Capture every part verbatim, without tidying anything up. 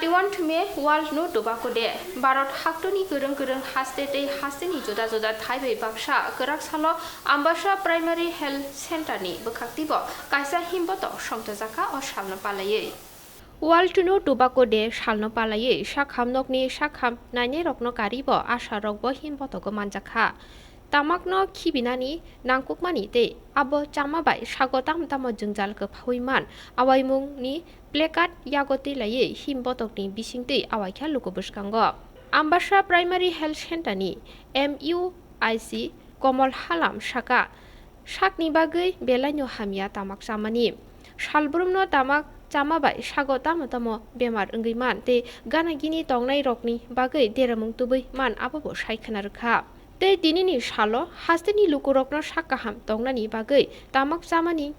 Twenty-one May World No Tobacco Day. Bharat haktoni kwrwng kwrwng haste tei hasteni juda juda thai bai baksa kwrak salo Ambasa Primary Health Center ni bwkhak teibo kaisa himbotok songtojakha o salno palaiwi. World No Tobacco Day salno palaiwi sakham nokni sakham nainai rokno karibo asa rokbo himbotogo manjakha. Tamakno khibinani nangkukmani tei abo chama bai sago tamo tamo jwngjal kwphaui man awaimungni placard yago twi laiwi himbotokni bisingtwi awaikha luku bwskango. Ambasa Primary Health Center ni M U I C Komol Halam saka, sakni bagwi belaino hamya tamak chamani. Salbrumno tamak chama bai sago tamo tamo bemar wngwi man tei gana gini tongnai rokni bagwi deramung tubui man abobo sai khna rwkha. Tei tinini salo hasteni lukurokno sak kaham tongnani bagwi tamak chamani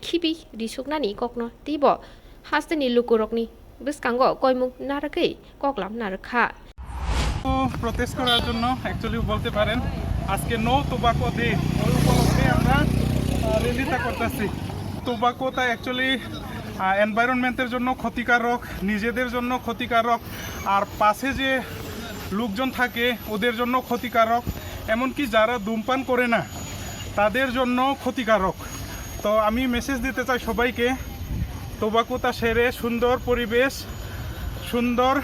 khibi risuknani kokno teibo hasteni lukurokni bwskango koimung narwgwi koklam narwkha. Protest করার জন্য অ্যাকচুয়ালি বলতে পারেন আজকে no tobacco day, ওই উপলক্ষে আমরা র্যালিটা করতেছি। টোবাকোটা অ্যাকচুয়ালি এনভায়রনমেন্টের জন্য ক্ষতিকারক, নিজেদের জন্য ক্ষতিকারক, আর পাশে যে লোকজন থাকে ওদের জন্য ক্ষতিকারক, এমনকি যারা ধূমপান করে না তাদের জন্য ক্ষতিকারক। তো আমি মেসেজ দিতে চাই সবাইকে, টোবাকোটা সেরে সুন্দর পরিবেশ, সুন্দর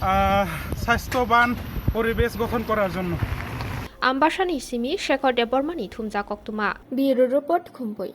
আহ, স্বাস্থ্যবান পরিবেশ গঠন করার জন্য। Ambasani simi Shekhar Debbarmani thumjak koktwma. Bureau Report, Khumpui.